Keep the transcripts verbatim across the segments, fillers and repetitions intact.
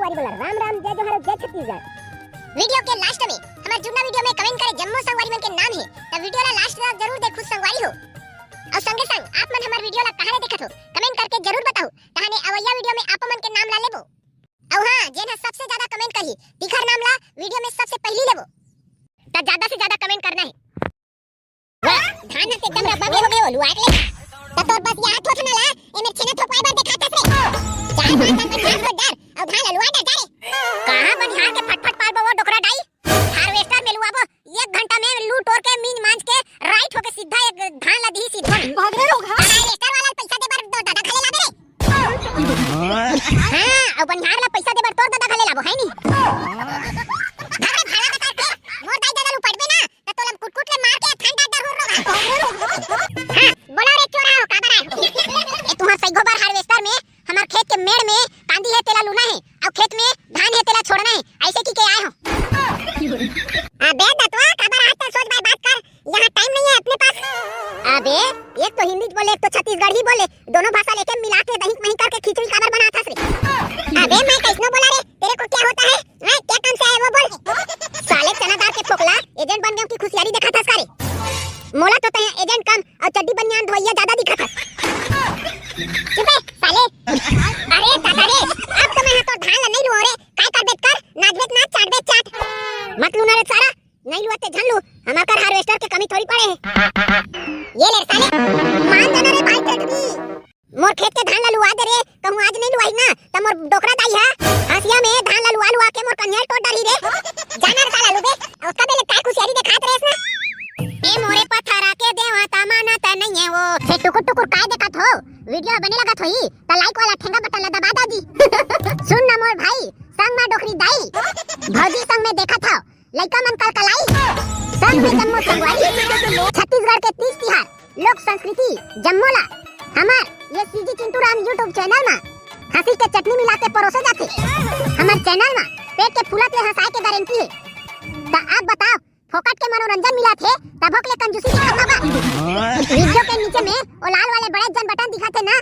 संगवारी बोला, राम राम, जय जोहार, जय छत्तीसगढ़। वीडियो के लास्ट में हमर जुन्ना वीडियो में कमेंट करे जम्मो संगवारी मन के नाम हे, त वीडियो ला लास्ट तक जरूर देखहू संगवारी हो। अउ संगे संग आप मन हमर वीडियो ला कहाँ ले देखत हो, कमेंट करके जरूर बताहू, तहाने अवइया वीडियो में आप मन के नाम ला लेबो। अउ हाँ, जेन ह सबसे ज्यादा कमेंट करही, तिखर नाम ला वीडियो में सबसे पहिली लेबो। त ज्यादा से ज्यादा कमेंट करना हे। वाह, धान ह एकदम रब्बा में हो गए, लुआ के ले। त तोर बस या हाथ होत ना ला, ए मेर छेना थोपवाए बर देखात हस रे। चार पांच साल बनिहार हो डर, अउ धान ल लुआ डर जा रे। कहाँ बनिहार के फटफट पालबो वो डोकरा डाई? हार्वेस्टर में लुआबो, एक घंटा में लू टोर के मींज मांज के राइट होके सीधा एक धान ला दिही सीधा। भाग रे रोगहा। हार्वेस्टर वाला ल पैसा दे बर दो दादा घले लाबे रे। हाँ, अउ बनिहार ला पैसा दे बर तोर दादा घले लाबो, है नी? भाग रे भाड़ा बता के, मोर दाई दादा लू पटबे ना, त तोला कुटकुट ले मार के ठंडा डर हो रोगहा। हाँ, बोला रे चोरा हो, काबर आए हो? ए तुहां सैगो बार हार्वेस्टर में हमर खेत के मेड़ में कांदी हे तेला लूना हे, अउ खेत में धान हे तेला छोड़ना हे, ऐसे की के आए हो? अबे दतवा, काबर आज तक सोच भाई बात कर, यहाँ टाइम नहीं है अपने पास। अबे, एक तो हिंदी बोले, एक तो छत्तीसगढ़ी बोले, दोनों भाषा लेके मिला के दही मही करके खिचड़ी काबर बनात हस रे? अबे मैं कैसनो बोला रे, तेरे को क्या होता है? हैं, क्या काम से आए वो बोल। साले चना दार के फोकला, एजेंट बन गए की खुशियारी देखत हस का रे? मोला तो तैं एजेंट कम अउ चड्डी बनियान धोइया ज्यादा दिखत हस। चुप है साले। अरे दादा रे, अब तो मैं तो धान ला नहीं लुआ रे, काय करबे कर, नाचबे नाच, चाटबे चाट। मत लू ना रे सारा, नहीं लुआ ते झन लू, हमर कर हार्वेस्टर के कमी थोड़ी पड़े हे। ये ले साले, मान जाना रे भाई चटनी। मोर खेत के धान ला लुआ दे रे, कहूँ आज नहीं लुआही ना, त मोर डोकरा दाई हा हंसिया में धान ला लुआ लुआ के मोर कनिया टोट डाली रे। जाना रे साला लुबे, ओका बेले काय खुशियारी देखात रेस ना। ए मोरे पथरा के देवा त मानत नहीं है वो। हे टुकुर टुकुर काय देखत हो? वीडियो बने लगत होई, त लाइक वाला ठेंगा बटन ला दबा दो जी। सुन ना मोर भाई, संग में डोकरी दाई, भौजी संग में देखत हव, लइका मन कलकलाई, संग में जम्मो संगवारी। छत्तीसगढ़ के तीज तिहार, लोक संस्कृति, जम्मो ला हमर ये CG Chintu Ram YouTube channel मा हंसी के चटनी मिला के परोसे जाथे। हमर चैनल मा पेट के फूलत ले हंसाए के गारंटी हे। त आप बताओ, फोकट के मनोरंजन मिलत हे, तभो के ले कंजूसी दिखत होगा। वीडियो के नीचे में ओ लाल वाले बड़े जन बटन दिखत हे ना,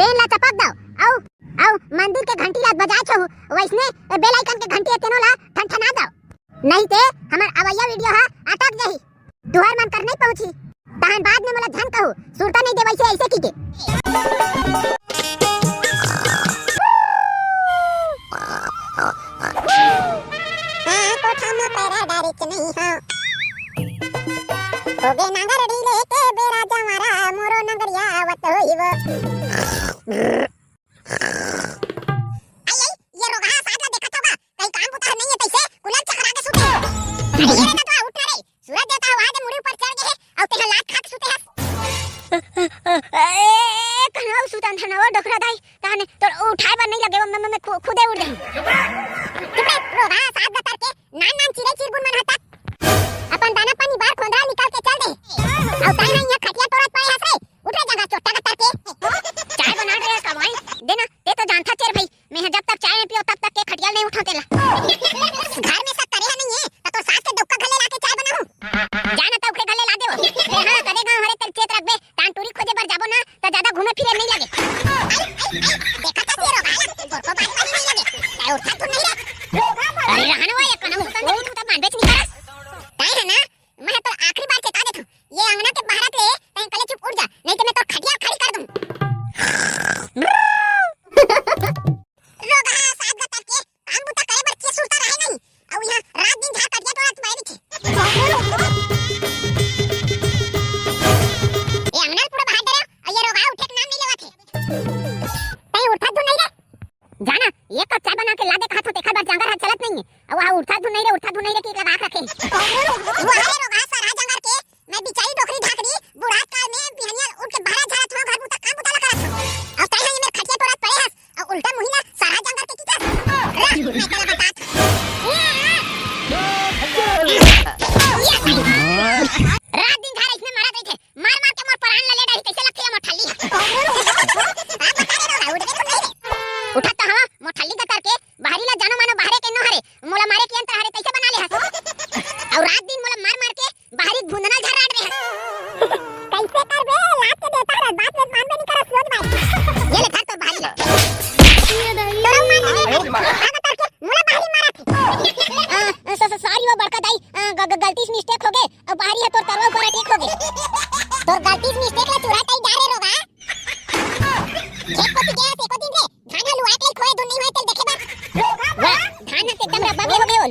तेन ला चपक दव, अउ, अउ मंदिर के घंटी ला बजाए छहू, वैसने बेल आइकन के घंटी हे तेनो ला ठनठना दव। नहीं ते हमर अवइया वीडियो हा अटक जाही, तुहर मन कर नहीं पहुंची, तहन बाद में मोला झन कहू, सुरता नहीं देवई से ऐसे की के। हाँ, कोठा में पैरा डारे के नहीं हो। होगे नांगर डीले के बेरा जमारा, मोरो नंगरिया आवत होई वो। आई, आई, ये रोगहा साथ ला देखत होगा, कहीं काम बुता नहीं है तैसे, कुलर चकरा के सुते हो। अरे ये ना तो उठ ना रे, सूरज देवता हवा के मुड़ी ऊपर चढ़ गए है, और तेरा लात खा के सुते है। ए, ए, कहाँ सुतन था ना वो डोकरा दाई, ताने तो उठाए बर नहीं लगे, वो मैं, मैं, मैं खु-, खुदे उड़ गई। चुप रे, रोगहा साथ ला करके, नान नान चिरे चिरबुन मन हता। अपन दाना पानी बार खोंदरा निकाल के चल दे। और ताई ना यहाँ खटिया तोरत पाए हस रे, उठ रे जगह चोट्टा का तरके। चाय बना रे कमाई, देना, ते तो जानथा चेर भाई, मैं ह जब तक चाय नहीं पियो तब तक के खटियाल नहीं उठाओ तेला। घर में सब करे है नहीं है, त तो सास के डौका घले लाके चाय बनाऊं। जा ना त ओकरे घले ला देवो। ए हाँ, कदे गाँव हरे तेल चेत रखबे, तान टूरी खोजे बर जाबो ना, त ज्यादा घूमे फिरे नहीं लगे। आई, आई, आई, देखा था तेरो भाई, तोर को बात नहीं लगे। तै उठा तो नहीं रे। अरे रहन वो, ये कनम सुतन देखी तू तब मानबेच नहीं करस। तै है ना, मैं तो आखिरी बार चेता देता हूँ, ये अंगना के बाहर ले, तै कले चुप उठ जा, नहीं तो मैं तो खटिया खड़ी कर दूँ। रोगहा सात गो तक के काम बुता करे बर के सुरता रहे नहीं। अउ यहाँ रात दिन झाड़ कटिया टोरा तुम्हारे नीचे। ए अंगना पूरा बाहर डरे, अउ ये रोगहा उठे के नाम नहीं लेवत हे। तै उठा तू नहीं रे। जाना, ये कप चाय बना के ला दे कहा तो देखा बर जांगर हाथ चलत नहीं है। अउ वहाँ उठा तू नहीं रे, उठा तू नहीं रे कि लगा के रखे। वो हरे रोगहा सारा जांगर के मैं बिचारी डोकरी ढाकरी, बुढ़ात काल में बिहनिया उठ के बहरा झाड़त हो, घर बुता काम बुता ला करत हो। अउ तै हा ये मेर खटिया टोरत पड़े हस, अउ उल्टा मुही ला सारा जांगर के किचस। रह, मैं तेला बतात। रात दिन झाड़ इसने मारत रहिथे, मार मार के मोर परान ला ले डारी, कैसे लगथे ये मोर ठल्ली हा? बात बता रे, उठ रे, उठ रे। उठत तो हवा, मोर ठल्ली का करके, बाहरी ला जानो मानो बाहरे के नो हरे, मोला मारे के यंत्र हरे, कैसे बना ले हस? अउ रात दिन मोला मार मार के बाहरी भूंदना झर्राट रहे। कैसे करबे? लात के देता रह, बात में मानबे नहीं करस, रोज भाई। ये ले धर तोर बाहरी ले। ये दाई। तोरा मार ले।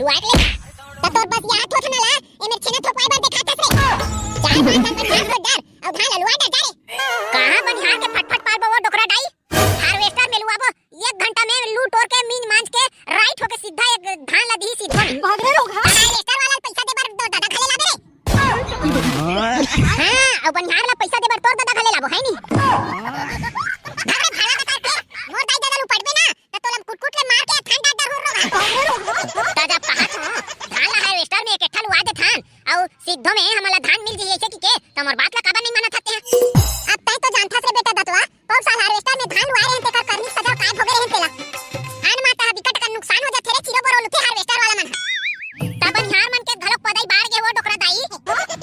लुआय के ले। त तोर बस याद होत ना ला, एमेर छेना थोपवाय बर देखात हस रे। चार पाँच ठन बनिहार खोज डर, अउ धान ल लुआय डर जा रे। कहाँ बनिहार के फटफट पारबो वो डोकरा दाई? हार्वेस्टर में लुआबो, एक घंटा में लू टोर के, मींज मांज के, राइट होके सीधा एक धान ला दिही सीधो में। भाग रे रोगहा। हार्वेस्टर वाला ल पैसा दे बर तो ददा घले लाबे रे। हाँ, अउ बनिहार ला पैसा दे बर तोर ददा घले लाबो, है नी? भाग रे भाड़ा बता के, मोर दाई ददा ल उपटबे ना, त तोला कुटकुट ले मार के ठंडा डर हो रोगहा। त जब कहा था, धान ला हार्वेस्टर में एक एठा लुआ देथन, अउ सीधो में हमन ला धान मिल जही ऐसे कि के, त मोर बात ला काबर नहीं मानत हते? अब तैं तो जानथस रे बेटा दतवा, कौन साल हार्वेस्टर में धान लुआए रहे तेकर करनी सजल काय भोगे रहे तेला। अन माता ह बिकट अकन नुकसान हो जाथे रे, चिरो बोरो लुथे हार्वेस्टर वाला मन ह। त बनिहार मन के घलोक पदई बाढ़ गे हो डोकरा दाई।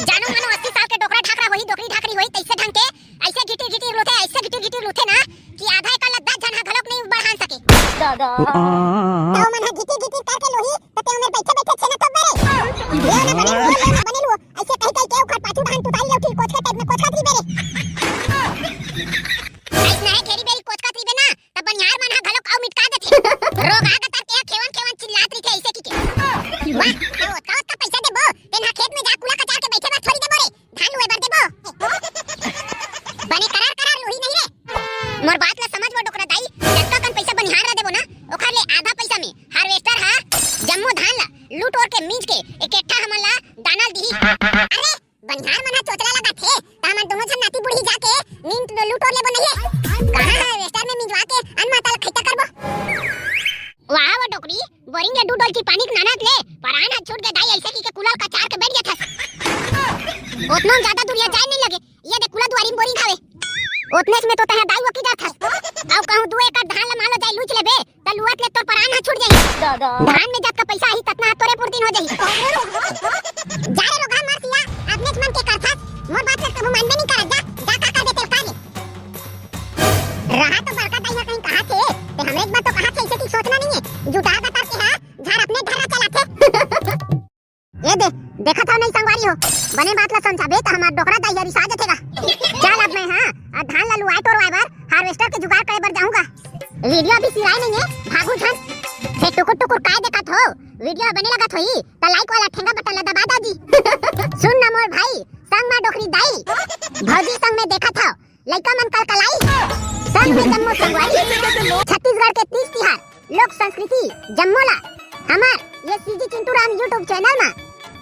जानो मानो अस्सी साल के डोकरा ढाकरा होही, डोकरी ढाकरी होही, तइसे ढंग के अइसे घिटिर घिटिर लुथे, अइसे घिटिर घिटिर लुथे ना कि आधा एकड़ ला दस झन ह घलोक नइ बढ़ान सके। दादा। त ओमन ह घिटिर घिटिर करके लुही, त ते ओमेर बइठे बइठे छेना थोपबे रे। ले ना बने लुओ, ले ना बने लुओ। अइसे कहि कहि के ओखर पाछू डहन तुतारी लउठी कोचका टाइप में कोचकत रहिबे रे। अइसना हे घेरी बेरी कोचकत रहिबे ना, त बनिहार मन ह घलोक अउ मिटका देथे। रोगहा गतर के ह खेवन खेवन चिल्लात रहिथे अइसे कि के। वाह, त ओतका ओतका पइसा देबो, तेन ह खेत में जा कूला कचार के बइठे बर थोड़ी देबो रे, धान लुए बर देबो। बने करार करार लुही नहीं रे। मोर बात ला समझ वो डोकरा दाई, जतका कन पइसा बनिहार ला देबो ना, ओखर ले आधा पइसा में हार्वेस्टर ह जम्मो धान ला लू टोर के मींज के एक एठा हमन ला दाना ल दिही। अरे, बनिहार मन ह चोचला लगाथे, त हमन दोनों झन नाती बुढ़ी जाके नींद लू टोर लेबो नहीं। कहाँ हार्वेस्टर में मिंजवा के अन माता ल खैता करबो। वाह वो डोकरी, बोरिंग ले दू डोलची पानी के नानत ले परान ह छूट गे दाई, अइसे कि के कूला ल कचार के बइठ जाथस। ओतनो ज्यादा दुरिहा जाए नहीं लगे, ये दे कूला दुआरी में बोरिंग हवे। ओतने में तो तैं दाई वकी जाथस। अउ कहूँ दू एकड़ धान ल मान लो जाए लूच लेबे, त लुअत ले तोर परान ह छूट जाही। दादा। धान में जतका पइसा आही, ततना ह तोरे पुरतिन हो जाही। जा रे रोगहा मर सिया, आदमी मन के करथस। मोर बात ल कभू मानबे नहीं करत, जा, जा का कर देते उतार ले। रहा तो बड़का दाई ह कहीं कहा थे, ते हमरे एक बार तो कहा थे, इसे की सोचना नहीं है। जुटा गतर के हा, झार अपने ढर्रा चलाथे। ए दे, देखत हव नहीं संगवारी हो, बने बात ला समझाबे त हमार डोकरा दाई ह रिसा जथे गा। चल अब मैं, हाँ, आ धान ला लुआए टोरवाए बर हार्वेस्टर के जुगाड़ करे बर जाहूँ गा। वीडियो अभी सिराए नहीं है, भागू झन। हे टुकुर टुकुर काय देखत हो? वीडियो बने लगत होई त लाइक वाला ठेंगा बटन ला दबा दाजी। सुन ना मोर भाई, संग मा डोकरी दाई, भौजी संग में देखत हव, लइका मन कलकलाई, संग में जम्मो संगवारी। छत्तीसगढ़ के तीज तिहार, लोक संस्कृति, जम्मो ला हमर ये CG Chintu Ram YouTube channel मा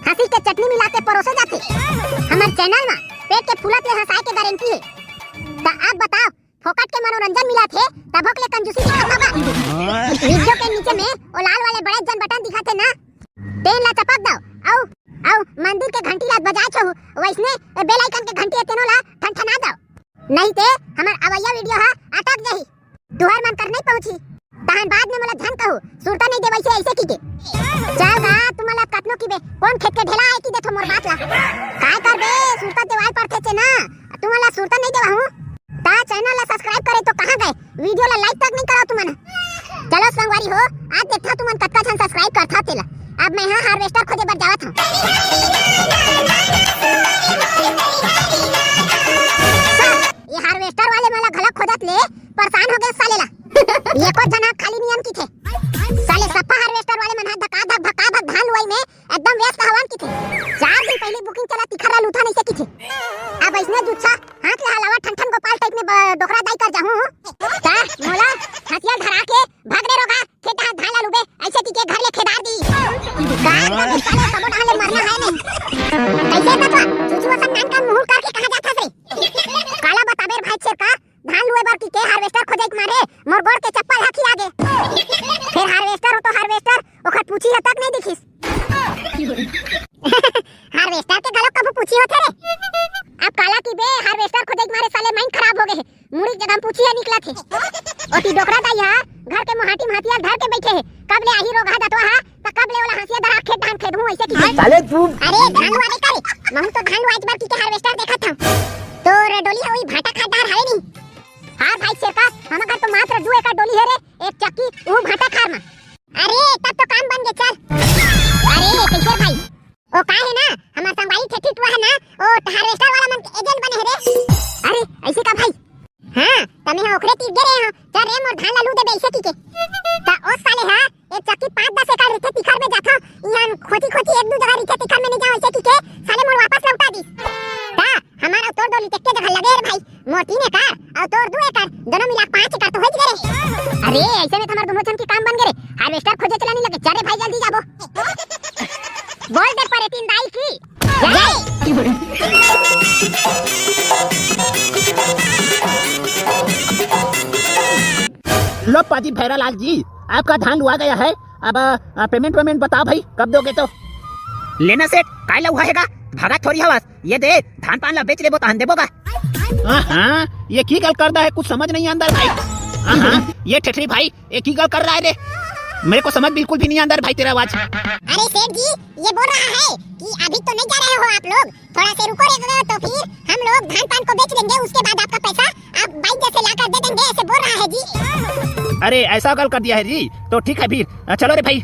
हंसी के चटनी मिला के परोसे जाथे। हमर चैनल मा पेट के फूलत ले हंसाए के गारंटी हे। त आप बताओ, फोकट के मनोरंजन मिलत हे, तभो ले कंजूसी दिखत होगा। वीडियो के नीचे में ओ लाल वाले बड़े जन बटन दिखत हे ना, तेन ला चपक दव, अउ, अउ मंदिर के घंटी ला बजाए छहु, वइसने बेल आइकन के घंटी हे तेनो ला ठनठना दव। नहीं ते हमर अवइया वीडियो ह अटक जाही। तुहर मन कर नहीं पहुंची, तहन बाद में मोला झन कहू, सुरता नहीं देवइसे अइसे की के। चल गा, तुमन ला कतनो की बे, कोन खेत के ढेला आए की देथो मोर बात ला। काय करबे, सुरता देवाल पड़थे चे ना, तुमन ला सुरता नहीं देवा हूँ। ता चैनल ला सब्सक्राइब करे तो कहाँ गए, वीडियो ला लाइक तक नहीं करो तुमन। चलो संगवारी हो, आज देखता तुमन कतका झन सब्सक्राइब करथा तेला। अब मैं हा हार्वेस्टर खोजे बर जावत हूँ। ये हार्वेस्टर वाले मन ला घलक खोजत ले परेशान हो गए साले ला। एको झन हा खाली नियन किथे। साले सफा हार्वेस्टर वाले मन हा धका धक भका भक धान लुआई में एकदम व्यस्त हवन किथे। चार दिन पहले बुकिंग चला तिखर ला लूथा नहीं से किथे। अब इसने जुच्छा हाथ ला हलावा ठन ठन गोपाल टाइप में ब-, डोकरा दाई कर जाहूं। ता मोला हसिया धरा के भाग रे रोगा, खेत हा धान ला लुबे, ऐसे की के घर ले खेदार दी। गाय का भी साले सबो डहाले मरना है ने। कैसे बतवा, चुचुआ सन नान का मुहुर करके कहाँ जाथा से? काला बताबे रे भाई छेरका, धान लुए बर की के हार्वेस्टर खोजे के मारे मोर गोड़ के चप्पल हखी आगे। फिर हार्वेस्टर हो तो हार्वेस्टर, ओखर पूछी ह तक नहीं दिखिस। हार्वेस्टर के घलो कभू पूछी होथे रे। अब काला की बे हार्वेस्टर खोजे के मारे साले माइंड खराब हो गए हे। मुड़ी के जगह पूछी ह निकलत हे। ओती डोकरा दाई ह घर के मोहाटी म हसिया धर के बैठे हे। कब ले आही रोगहा दतवा ह, त कब ले ओला हसिया धरा खेत धान खेदहूं ऐसे की। साले तू अरे धान लुआ रे करे, महू तो धान लुआ बर की के हार्वेस्टर देखत हूं। तोर डोली ह ओई भाटा खार डार हवे नी। हाँ भाई छेरका, हमर घर तो मात्र दू एकड़ डोली हे रे, एक चक्की, ऊ भाटा खार म। अरे, तब तो काम बन गे, चल। अरे, कैसे भाई? ओ का हे ना, हमर संगवारी ठेठी टुआ हे ना, ओ हार्वेस्टर वाला मन के एजेंट बने हे रे। अरे, ऐसे का भाई? हाँ, त मैं हा ओखरे तीर गे रहे हूँ, चल रे मोर धान ला लू देबे ऐसे की के। त ओ साले हा, एक चक्की पाँच दस एकड़ रहिथे तिखर में जाथा, खोती एक दू जगह रिथे, तिखर में नहीं जाओ, ऐसे की के साले मोर वापस लौटा दिस। ता हमारा तोर डोली तेके जगह लगे रे भाई, मोर तीन एकड़ और तोर दू एकड़, दोनों मिला पाँच एकड़ तो हो ही गए रे। अरे ऐसे में तो हमारे दोनों जन के काम बन गए रे, हार्वेस्टर खोजे चला नहीं लगे। चल रे भाई जल्दी जाबो। बोल दे परे तीन दाई की जय। लो पाजी भैरालाल जी, आपका धान लुआ गया है। अब आ, पेमेंट वेमेंट बताओ भाई, कब दोगे तो? लेना सेठ, काय लुआ हैगा? भागा थोड़ी हवस, ये दे, धान पान ला बेच लेबो तहन देबो गा। हाँ हाँ, ये की गल करदा है, कुछ समझ नहीं आंदा भाई। हाँ हाँ, ये ठेठरी भाई, ये की गल कर रहा है रे? मेरे को समझ बिल्कुल भी नहीं आंदा रे भाई तेरा आवाज। अरे सेठ जी, ये बोल रहा है कि अभी तो नहीं जा रहे हो आप लोग, थोड़ा से रुको रे, तो फिर हम लोग धान पान को बेच देंगे, उसके बाद आपका पैसा आप बाइक जैसे लाकर दे देंगे, ऐसे बोल रहा है जी। अरे ऐसा गल कर दिया है जी, तो ठीक है फिर, चलो रे भाई।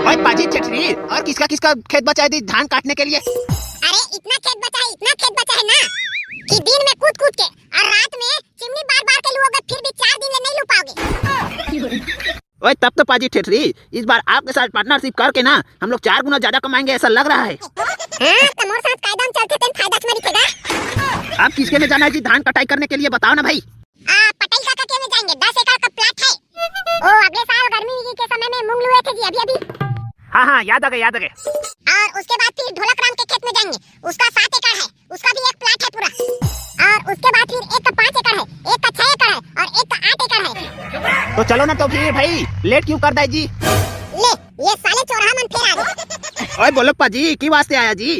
ओए पाजी ठेठरी, और किसका किसका खेत बचा है जी धान काटने के लिए? अरे इतना खेत बचा है, इतना खेत बचा है ना कि दिन में कूद कूद के और रात में चिमनी बार बार के लुओगे फिर भी चार दिन में नहीं लू पाओगे। ओए तब तो पाजी ठेठरी, इस बार आपके साथ पार्टनरशिप करके ना हम लोग चार गुना ज्यादा कमाएंगे, ऐसा लग रहा है। हाँ, तो मोर साथ कायदा में चलते तेन फायदा से मरी खेगा। अब किसके में जाना है जी धान कटाई करने के लिए, बताओ ना भाई। आ, पटेल काका के में जाएंगे, दस एकड़ का प्लाट है। ओ, अगले साल गर्मी के समय में मूंग लुए थे जी, अभी अभी। हाँ हाँ, याद आ गए, याद आ गए। और उसके बाद फिर ढोलक राम के खेत में जाएंगे, उसका सात एकड़ है, उसका भी एक प्लाट है पूरा। और उसके बाद फिर एक का पाँच एकड़ है, एक का छह एकड़ है और एक का आठ एकड़ है। तो चलो ना तो फिर भाई, लेट क्यों कर दाई जी? ले, ये साले चोरहा मन फिर आ गए। ओए बोलो पाजी, की वास्ते आया जी?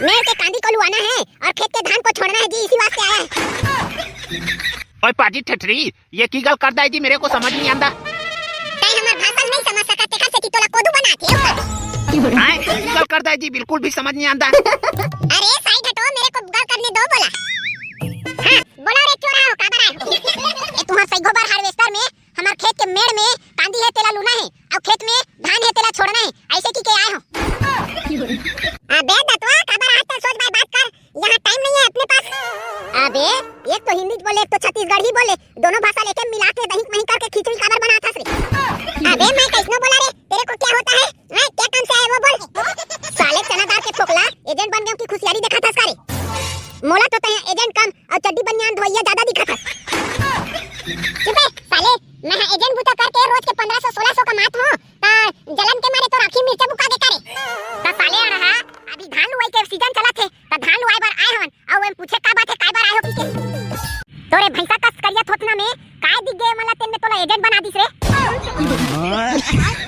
मेरे के कांदी को लुआना है और खेत के धान को छोड़ना है जी, इसी वास्ते आया है। ओए पाजी ठेठरी, ये की गल कर दाई जी, मेरे को समझ नहीं आंदा। तै हमर भाषा नहीं समझ सकत, तेकर सेती तोला कोदू बना के ऊपर। आए, की गल कर दाई जी, बिल्कुल भी समझ नहीं आंदा। अरे साइड हटो, मेरे को गल करने दो, बोला। हाँ, बोला रे चोरहा हो, काबर आए हो? ए तुम्हार सैगो बार हार्वेस्टर में हमार खेत के मेड़ में कांदी है तेला लूना है और खेत में धान है तेला छोड़ना है, ऐसे की के आए हो? अबे दतवा, काबर हाथ पे सोच बाय बात कर, यहाँ टाइम नहीं है अपने पास। अबे एक तो हिंदी बोले, एक तो छत्तीसगढ़ी बोले, दोनों भाषा लेके मिला के दही मही करके खिचड़ी काबर बनात हस रे? अबे मैं कैसनो बोला रे, तेरे को क्या होता है? हैं? क्या काम से आए वो बोल? साले चना दाल के फोकला, एजेंट बन गया की खुशियारी देखा था सारे। मोला तो तय एजेंट कम और चड्डी बनियान धोइया ज्यादा दिखा था। चुप है साले, मैं एजेंट बूता करके रोज के पन्द्रह सौ सोलह सौ कमात हूँ, ता जलन के मारे तो राखी मिर्चा बुका के करे। ता साले अड़हा, अभी धान लुआई के सीजन चला थे, ता धान लुआई बर आए हवन, अउ एम पूछे का बात है, काय बर आए हो की के? तोरे भैंसा कस करिया थोथना में काय दिख गए मला तेन में तोला एजेंट बना दिस रे?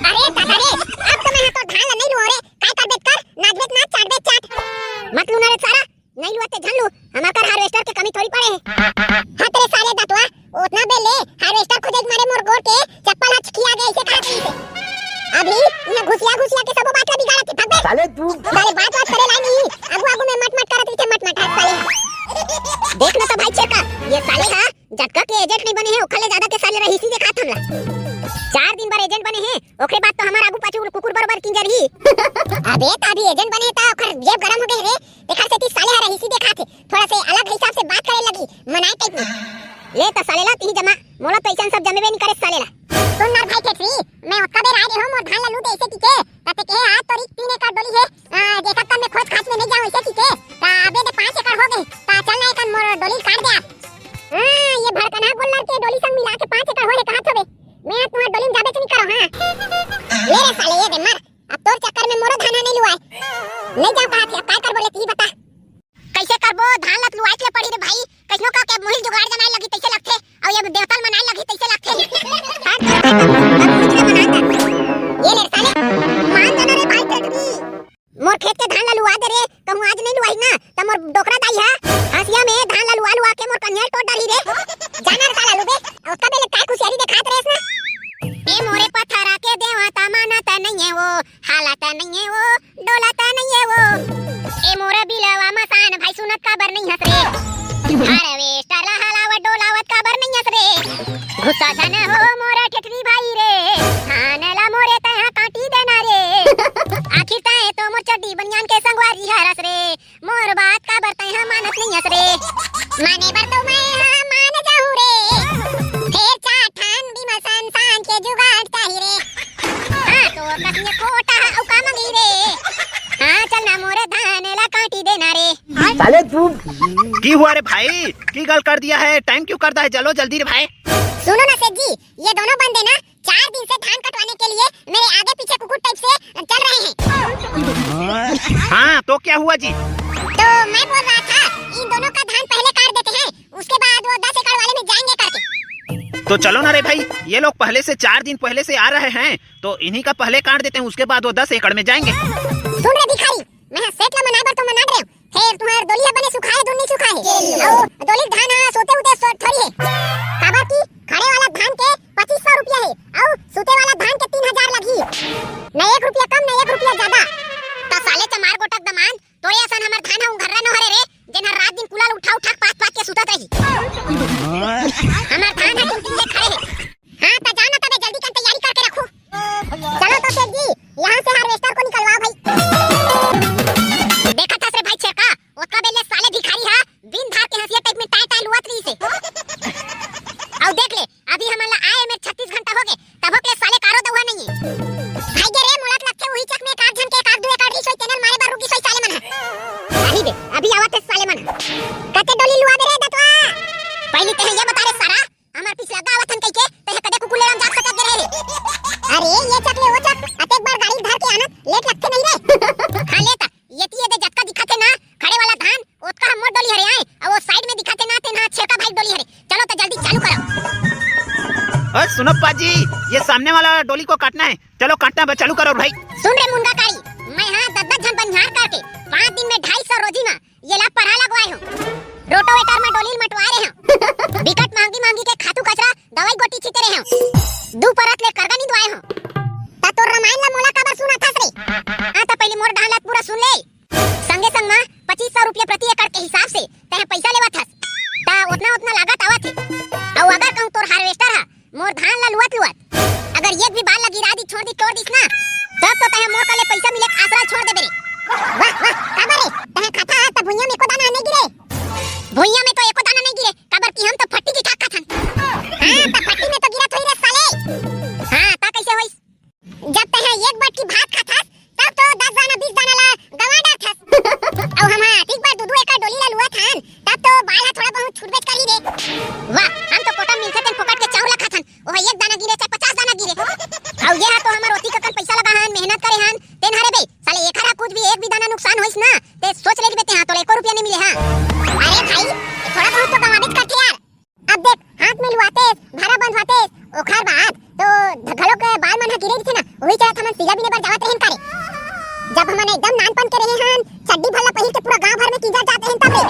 अरे दादा रे, अब तो मैं तो धान ला नहीं लुआ रे, काय कर बेच कर, नाच बेच नाच, चाट बेच चाट। मत लू ना रे सारा, नहीं लुआ ते झन लू, हमार कर हार्वेस्टर के कमी थोड़ी पड़े है। हाँ तेरे साले दतवा, उतना बेले हार्वेस्टर खोजे के मारे मोर गोड़ के चप्पल ह खिया गए, इसे कहा कही से। अभी ये घुसिया घुसिया के सबो बात ला बिगाड़त हे, भग बे। साले तू। साले बात बात करे लाई नहीं, आगू आगू में मट मट करत रहिथे, मट मट हाथ साले। देख ना तो भाई छेरका, ये साले हा जतका के एजेंट नहीं बने हे, ओखर ले ज्यादा के साले रहीसी देखात हमला। चार दिन बर एजेंट बने हे, ओकरे बाद तो हमार आगू पाछू कुकुर बरोबर किंजरही। अबे त अभी एजेंट बने हे त ओखर जेब गरम हो गए रे, तेखर सेती साले हा रहीसी देखात हे, थोड़ा से अलग हिसाब से बात करे लगी, मनाए टाइप में। ले त साले ला तिही जमा, मोला तो ऐसन सब जमे बे नहीं करे साले ला। सुन ना भाई ठेठरी, मैं ओतका बेर आए रहे हो मोर धान ला लू दे ऐसे की के, त ते कहे आज तोरी तीन एकड़ डोली हे, आ, एक हफ्ता में खोज खाच में नहीं जाऊँ ऐसे की के, त अबे दे पाँच एकड़ हो गए, त चल ना एकन मोर डोली काट दे आप। हाँ, ये भड़कना गोल्लर के डोली संग मिला के पाँच एकड़ हो ले कहा थोबे, मैं आज तुम्हार डोली में जाबे नहीं करो, हाँ। ले रे साले, ये दे मर, अब तोर चक्कर में मोरो धान नहीं लुआए, नहीं जाऊँ कहा थे, अब काय करबो ले ती बता। कैसे करबो? धान लत लुआए के पड़ी रे भाई। कैसनो का के मुहिल जुगाड़ जमाए लगी तैसे लगथे, और ये देवतल मनाए लगी तैसे लगथे। हट, अब मुहिल जुगाड़ मनाए लगी। ये ले साले, मान जाना रे भाई, टटरी। मोर खेत के धान ला लुआ दे रे, कहूँ आज नहीं लुआई ना, त मोर डोकरा दाई हा हंसिया में धान ला लुआ लुआ के मोर कन्हैया टोट डाली रे। जाना रे साला लुबे, उसका बेले काय खुशियारी दिखात रेस ना। ए मोरे पथरा के देवता मानत नहीं है वो, हालत नहीं है वो, डोलत नहीं है वो। ए मोर बिलवा मसान भाई सुनत काबर नहीं हस रे? हार्वेस्टर ला हलावत डोलावत काबर नहीं हस रे? गुस्सा झन हो मोर ठेठरी भाई रे, धान ला मोरे तैहा काटी देना रे। आखिर तैं तो मोर चड्डी बनियान के संगवारी हरस रे, मोर बात काबर तैहा मानत नहीं हस रे? माने बर तो मैं हा मान जाहूँ रे, फेर चार ठान बिमल सन सान के जुगाड़ चाही रे। हाँ, तोर कस में खोटा हा, अउ अरे तू की हुआ रे भाई, की गल कर दिया है, टाइम क्यों करता है? चलो जल्दी रे भाई। सुनो ना सेठ जी, ये दोनों बंदे ना चार दिन से धान कटवाने के लिए मेरे आगे पीछे कुकुर टाइप से चल रहे हैं। हाँ, तो क्या हुआ जी? तो मैं बोल रहा था, इन दोनों का धान पहले काट देते हैं, उसके बाद वो दस एकड़ वाले में जाएंगे करके। तो चलो ना रे भाई, ये लोग पहले से, चार दिन पहले से आ रहे हैं, तो इन्हीं का पहले काट देते हैं, उसके बाद वो दस एकड़ में जाएंगे। सुन रे भिखारी, मैं सेठ ला मनाए बर तो मना रहे हूँ, फेर तुम्हार डोली ह बने सुखाए धुन नहीं सुखाए, अउ डोली धान ह सोते उते सो थोड़ी है, काबर की खड़े वाला धान के पच्चीस सौ रुपया है, अउ सुते वाला धान के तीन हजार लगही। न एक रुपया कम, न एक रुपया ज्यादा। त साले चमार गोटक दमांद, तोरे असन हमर धान ह उंघर्रा नोहरे रे, जेन हर रात दिन कुला ल उठा उठा के पाथ पाथ के सुतत रही। हमर धान ह टिमटिम ले खड़े हे। हाँ, त जाओ ना, तबे जल्दी कर तैयारी करके रखो। चलो तो सेठ जी, यहाँ से हार्वेस्टर को निकलवाओ भाई। देखत हस रे भाई छेरका, ओतका बेर ले साले भिखारी हा बिन धार के हंसिया टाइप में टाय टाय लुआत रही से। अउ देख ले, अभी हमन ला आए मेर छत्तीस घंटा हो गए, तभो के साले कारो दउहा नहीं है। भाई गे रे, मोला तो लगथे उही चक में एक आध झन के एक आध दू एकड़ रिस होई, तेनल मारे बर रुकी सोई साले मन हा। अभी दे, अभी आवत है साले मन हा। कते डोली लुआ दे रे दतवा। पहली तेहे ये बता रे सारा, हमर पिछला गावत हन कहिके, तहे कदे कुकुर ले राम जाग सकत गे रहे। अरे, ये चक ले वो चक, अतेक बार गाड़ी धर के आना, लेट लगथे नहीं रे। हाँ, ले ता, ये ती ये दे जतका दिखत हे ना, खड़े वाला धान, ओतका हम मोर डोली हरे आए, अउ वो साइड में दिखत हे ना, तेन हा छेरका भाई डोली हरे। चलो तो जल्दी चालू करो। ओए, सुनो पाजी, ये सामने वाला डोली को काटना है। चलो काटना बस, चालू करो भाई। सुन रे मुनगा कारी, मैं हा दस दस झन बनिहार करके पाँच दिन में ढाई सौ रोजी मा ये ला परहा लगवाए हूँ। रोटोवेटर म डोली ल मटवाए रहे हूँ। बिकट महंगी महंगी के खातू कचरा, दवाई गोटी छीते रहे हूँ। दू परत ले करगा निंदवाए हूँ। त तोर रामायण ला मोला काबर सुनाथस रे? आ त पहली मोर डहर ला पूरा सुन ले। संगे संग म पच्चीस सौ रुपया प्रति एकड़ के हिसाब से तैं पैसा लेवत हस, त ओतना ओतना लागत आवत हे। अउ अगर कहूँ तोर हार्वेस्टर ह मोर धान ला लुअत लुअत अगर एक भी बाल ला गिरा दी, छोड़ दी, तोड़ दिस ना, तब तो तहे मोर कले पैसा मिले के आसरा छोड़ देबे रे। वाह, वाह, काबर रे? तहे खाता ह त भुइयां में एको दाना नहीं गिरे? भुइयां में तो एको दाना नहीं गिरे, काबर कि हम तो फट्टी की खाक खाथन। हाँ, त फट्टी में तो गिरत होई रे साले। हाँ, त कैसे होइस? जब तहे एक बटकी भात खाथस, तब तो दस दाना, बीस दाना ला गवा डारथस। अउ हम हा ठीक बार दू दू एकड़ डोली ला लुअत हन, तब तो बाल हा थोड़ा बहुत छूटबेच करही रे। वाह, हम तो कोटा मिलथे तेन फोकट के चाउर ला खाथन, ओह एक दाना गिरे चाहे पचास दाना गिरे। अउ ये हा तो हमर ओती ककन पैसा लगा हन, मेहनत करे हन, तेन हरे बे, साले एखर हा कुछ भी एक भी दाना नुकसान होइस ना, ते सोच ले बे ते हा, तोला एको रुपया नहीं मिले हा। अरे भाई, थोड़ा बहुत तो कमाबेच करथे यार। अब देख, हाथ में लुआतेस, भारा बंधवातेस, ओखर बाद तो घलो के बाल मन ह गिरे रहिथे ना, उही चलत हमन सीला बिने बर जावत रहेन कारे। जब हमन एकदम नानपन के रहे हन, चड्डी भल्ला पहिर के पूरा गांव भर में किंजर जात रहेन तब रे।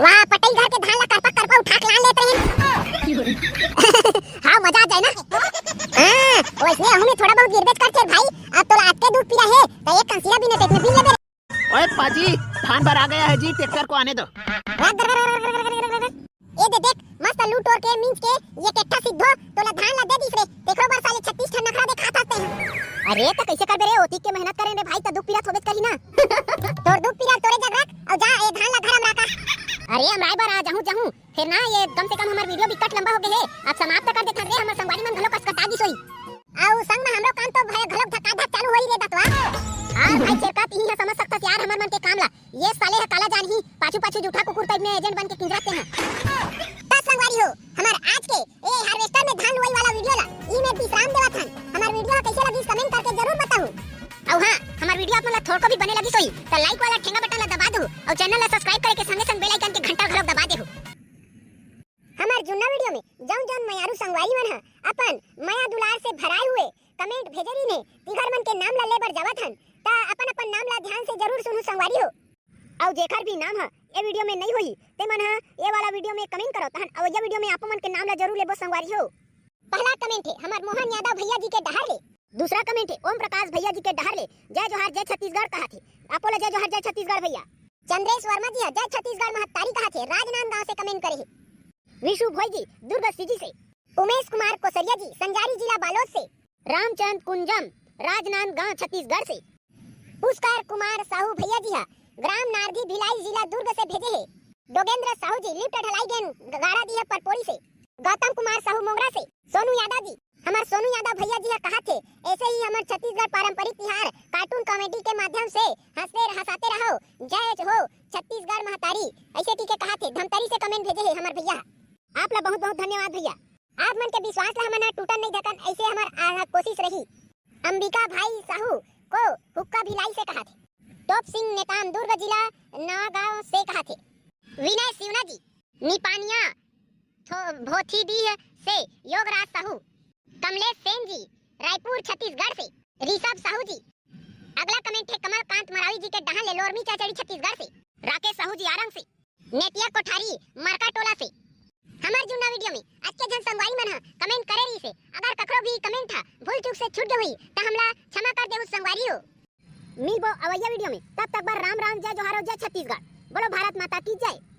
वाह, पटई घर के धान ला करपा करपा उठा के लान लेत रहेन। हाँ, मजा आ जाए ना। हाँ, वैसने अहू में थोड़ा बहुत गिरबेच करथे भाई। अब तोला अतके दुख पीरा हे, त एक कन सीला बिने पेट में बिन लेबे रे। ओए पाजी, धान भर आ गया है जी, ट्रैक्टर को आने दो। ए दे देख, मस्त लू टोर के, मींज के, ये केट्ठा सिद्धो तोला धान ला दे दिस रे, तेखरो बर साले छत्तीस ठन नखरा देखात हस तें। अरे, त कैसे करबे रे, ओती के मेहनत करेन रे भाई, त दुख पीरा थोबेच करही ना। तोर दुख पीरा तोरे जग रख, अउ जा, ए धान ला घर अमरा का। अरे, अमराए बर आ जाहूं, जाहूं, फेर ना, ये कम से कम हमर वीडियो बिकट लंबा हो गे हे, अब समाप्त कर देथन रे, हमर संगवारी मन घलो कसकसा गिस होई। अउ संग म हमरो कान तो भय घलोक धका धक चालू होई रे दतवा। हाँ भाई छेरका, तिही ह समझ सकथस यार हमर मन के काम ला। ये साले ह काला जानही, पाछू पाछू जूठा कुकुर टाइप में एजेंट बन के किंजरत हे। त संगवारी हो, हमर आज के ए हार्वेस्टर में धान लुवई वाला वीडियो ला ई में विश्राम देवत हन। हमर वीडियो ह कैसे लगिस कमेंट करके जरूर बताहू। अउ हाँ, हमर वीडियो आप मन ला थोड़को भी बने लगिस होई त लाइक वाला ठेंगा बटन ला दबा दहू अउ चैनल ला सब्सक्राइब करे के संगे संग बेल आइकन के घंटा घलोक दबा देहू। हमर जुन्ना वीडियो में जौन जौन मयारू संगवारी मन ह अपन मया दुलार से भराए हुए कमेंट भेजे रहिन हे, तिंहर मन के नाम ला ले बर जावत हन, त अपन अपन नाम ला ध्यान से जरूर सुनहू संगवारी हो। अउ जेखर भी नाम ह ए वीडियो में नइ होही, ते मन ह ए वाला वीडियो में कमेंट करो, तहन अवइया वीडियो में आपो मन के नाम ला जरूर लेबो संगवारी हो। पहला कमेंट हे हमर मोहन यादव भैया जी के डहर ले। दूसरा कमेंट हे ओम प्रकाश भैया जी के डहर ले, "जय जोहार, जय छत्तीसगढ़" कहाथे। आपो ला जय जोहार, जय छत्तीसगढ़ भैया। चंद्रेश वर्मा जी ह जय छत्तीसगढ़ महतारी कहाथे, राजनांदगांव से कमेंट करे हे। विशु भोई जी दुर्ग सीजी से। उमेश कुमार कोसरिया जी संजारी जिला बालोद से। रामचंद कुंजम राजनांदगांव छत्तीसगढ़ से। पुष्कर कुमार साहू भैया जी ह ग्राम नारदी भिलाई जिला दुर्ग से भेजे हे। डोगेंद्र साहू जी लिफ्ट ढलाई गेन गाड़ा दी ह परपोरी से। गौतम कुमार साहू मोंगरा से। सोनू यादव जी, हमर सोनू यादव भैया जी ह कहाथे, ऐसे ही हमर छत्तीसगढ़ पारंपरिक तिहार कार्टून कॉमेडी के माध्यम से हंसते हंसाते रहो। जय हो छत्तीसगढ़ महतारी। हमर आना कोशिश रही। अंबिका भाई साहू को हुक्का भिलाई से कहा थे। टॉप सिंह नेताम दुर्ग जिला नवागांव से कहा थे। विनय सिवना जी निपानिया थो-, भोथीडीह से योगराज साहू। कमलेश सेन जी रायपुर छत्तीसगढ़ से। ऋषभ साहू जी। अगला कमेंट है कमलकांत मरावी जी के डहान ले लोरमी चाचड़ी छत्तीसगढ़ से। राकेश साहू जी आरंग से। नेतिया कोठारी मारका टोला से। हमर जुन्ना वीडियो में अतके झन संगवारी मन ह कमेंट करे रहिस हे। अगर कखरो भी कमेंट ह भूल चूक से छूट गे होही, त हमला क्षमा कर देहू संगवारी हो। मिलबो अवइया वीडियो में, तब तक बर राम राम, जय जोहार, जय छत्तीसगढ़। बोलो भारत माता की जय।